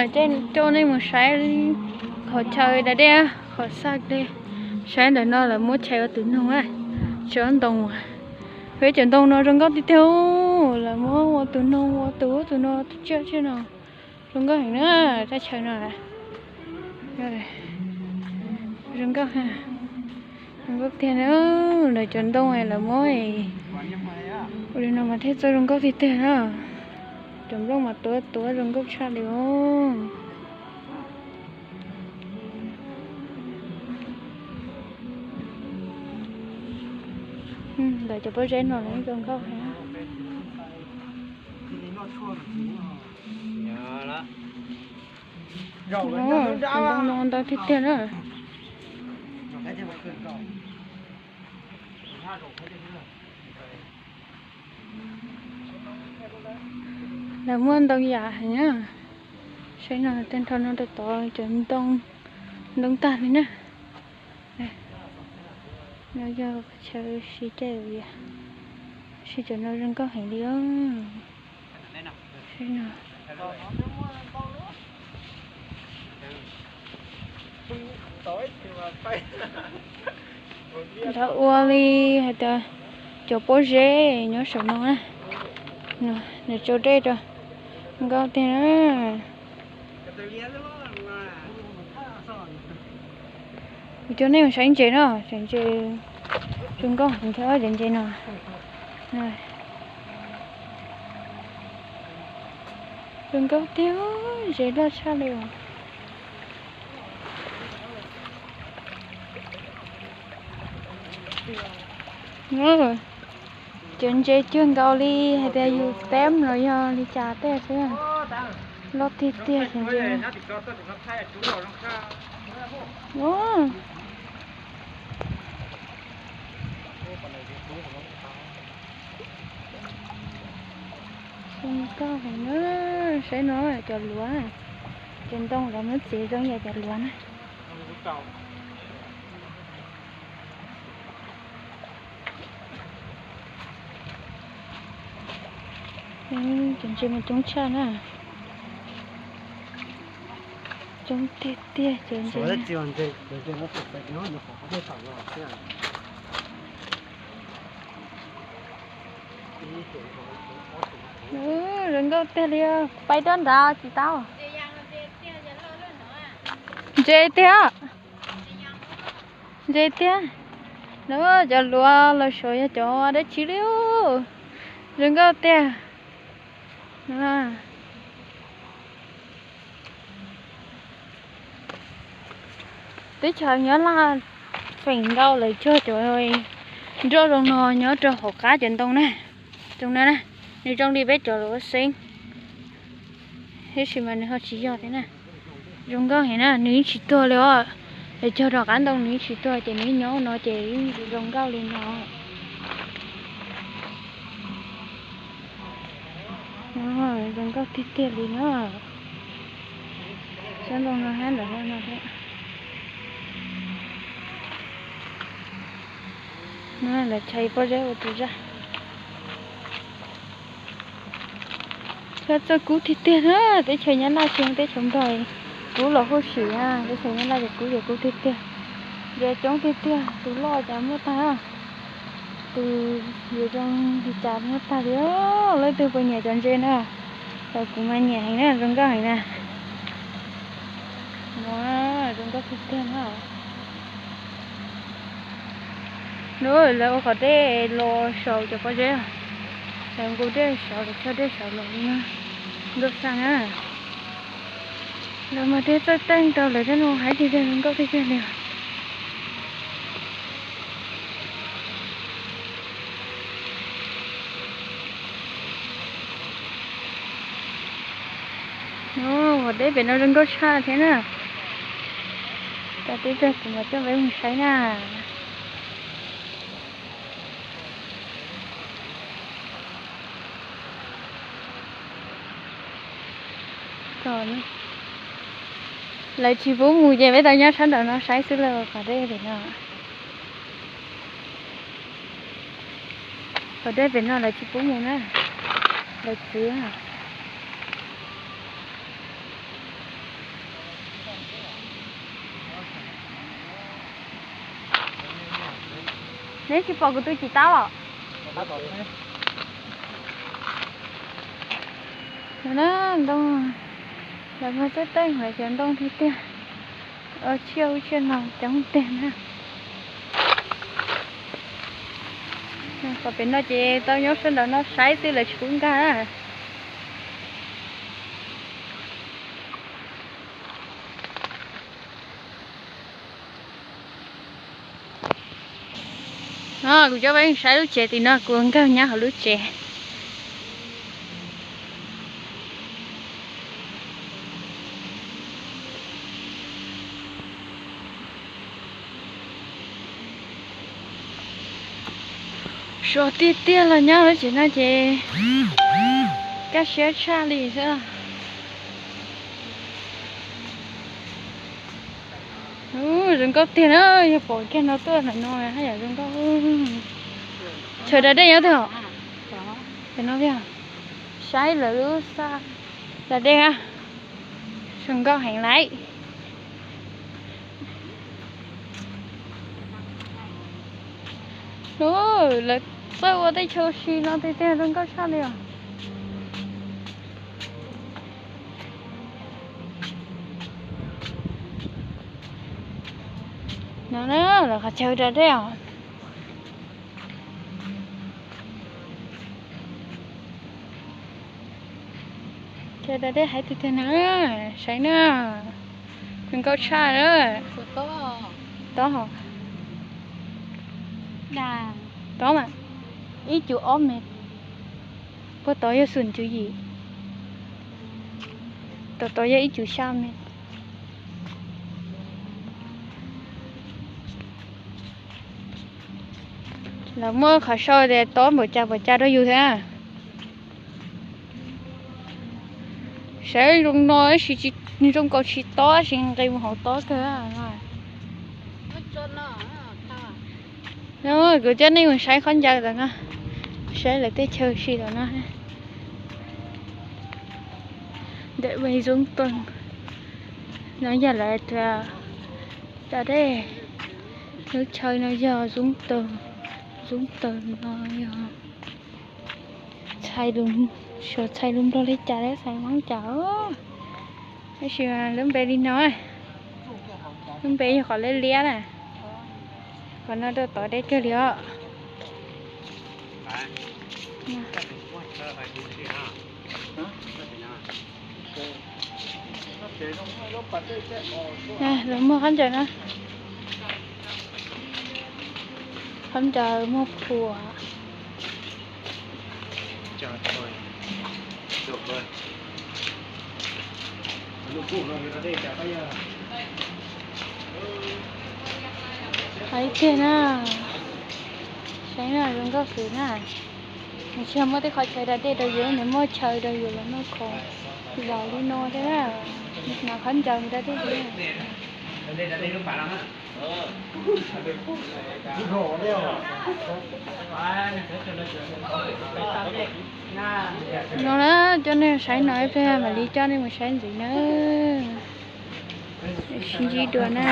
Coj nej mus saib qhov chaw da dej, qhov xaj dej. Saib ntawm no lawv muab chais ua tus noog, tsob ntoo. Peb cov ntoo no zoo nkauj tiag tiag, lawv muab ua tus noog, ua tus ub tus no, tus tsiaj tsiaj no. Zoo nkauj heev na, thaj chaw no. Zoo nkauj, zoo nkauj tiag na. Lawv cov ntoo lawv muab ua li no mas thiaj txawj zoo nkauj tiag tiag na. Cov nplooj mas tuav tuav zoo nkauj tshaj li os. Lawv cov pob zeb no zoo nkauj heev. Cov ntoo no ntau tiag tiag na. Lawv muaj ntau yam heev na. Saib no, tag nrho no rau tod cov ntoo, ntoo tag li na. No yog chaw siv caij, tab sis cov no zoo nkauj heev li os. Lawv ua li hais tias cov pob zeb nyob saum no na. Nws tso dej rau, nkauj tiag na. Kuv coj nej mus saib ntses no, saib ntses zoo nkauj heev thiab cov ntses no. Zoo nkauj tiag, ntses loj tshaj li os. Cov ntses cuag nkaus li hais tias yus teb los yog li cas tej xwb. Loj tiag tiag cov ntses. Zoo nkauj heev na, saib no cov luav, cov ntoo lawv muab txiav zoo yam cov luav na. Cov ntses mas coob tshaj na. Coob tiag tiag cov ntses. Zoo nkauj tiag li, pais rau nrad tsis tau. Ntses tiag, ntses tiag. Lawv cov luav los saum yog cov dab tsi li. Zoo nkauj tiag. Teb chaws Nyab Laj feem ntau lawv cog cov nroj zoo no nyob rau hauv qab cov ntoo na. Zoo no na, nws zoo li peb cov luav xeeb, tab sis mas nws ho tsis yog thiab na. Zoo nkauj heev na, nws yeej tsis tuag li os. Lawv cog rau qab ntoo nws yeej tsis tuag ces nws nyob no ces yeej zoo nkauj li no. Zoo nkauj tiag tiag li na. Tsob ntoo no hab ntawm no thiab. Lawv chais pob zeb ua tus zaj. Txawj kub tiag tiag na, teb chaws Nyab Laj tsis yog teb chaws Nplog kub los huj sim na, teb chaws Nyab Laj ces kub ces kub tiag tiag. Ntses coob tiag tiag, tus loj cas muaj tag, tus yuav zoo li cas muaj tag li. Leej twg puas nyiam cov ntses na? Cov kuv mas nyiam heev na, zoo nkauj heev na. Zoo nkauj tiag tiag na. Lawv ua qhov dej los saum cov pob zeb, lawv nqus dej saud, lawv cog dej saud los li no, nkauj xaj na. Lawv mas tej txawj teej rau lawv tej no haib tiag tiag, zoo nkauj tiag tiag li. Qhov dej pem no zoo nkauj tshaj thiab na. Tau tib tag kuv mam coj peb mus saib na. Lawv tsis pub mus ces peb tau nyob sab nraum no saib xwb lauj, qhov dej pem no. Qhov dej pem no lawv tsis pub mus na, lawv txwv. Neb tsis pom kuv tus cim taub os? No na, ntoo, lawv muag txawj teej lawm cov ntoo tiag tiag. Tsiaj ub tsiaj no coob tiag na. Qhov pem no ces tau nyob sawv ntawm no saib xwb lawv tsis pub nkag. No kuv coj peb saib lub tsev tim no, kuv nkag nyob hauv lub tsev. Sov tiag tiag los nyob lub tsev no ces kaj siab tshaj li xwb. Zoo nkauj tiag na, yog pom kiag no tuaj ntawm no haj yam zoo nkauj. Chaw da dej nyob twg os? Saib lawv lub xaj da dej, zoo nkauj heev lawm. Lawv txawj ua tej chaw si no tiag tiag, zoo nkauj tshaj li os. No na, lawv qhov chaw da dej os. Chaw da dej heev tiag tiag na, saib na, zoo nkauj tshaj na. Tob, tob mas ib cum ob mev, puag tod yog xum cum yim, tom tod yog ib cum xya mev. Lawv muab qhov sau tias tob npaum cas npaum cas rau yus thiab. Saib zoo no tab sis zoo nkaus tsis tob, tsis nqis mus hauv tob kawg. Kuv coj nej mus saib khaub ncaws tom no, saib lawv tej chaw si tom no. Ntawm Zoov Taws no yog lawv da dej, lub chaw no yog Zoov Taws, Zoov Taws no yog txhais lus, suav txhais lus Nplog li cas, lawv txhais Hmoob cas, tab sis lub npe li no, lub npe yog qhov liab liab na, qhov no rau tod deb kawg li os. Lawv muag khaub ncaws na, khaub ncaws muag phuam. Qhov ib tiag na, saib na zoo nkauj xwb na. Nws tsis yog muaj tej qhov chaw da dej rau yus, nws muaj chaw rau yus los muaj khoom zaum li no thiab na. Nws khaub ncaws da dej. No na, coj nej saib no ib pliag mam li coj nej mus saib ntxiv na. Sib ntsib dua na.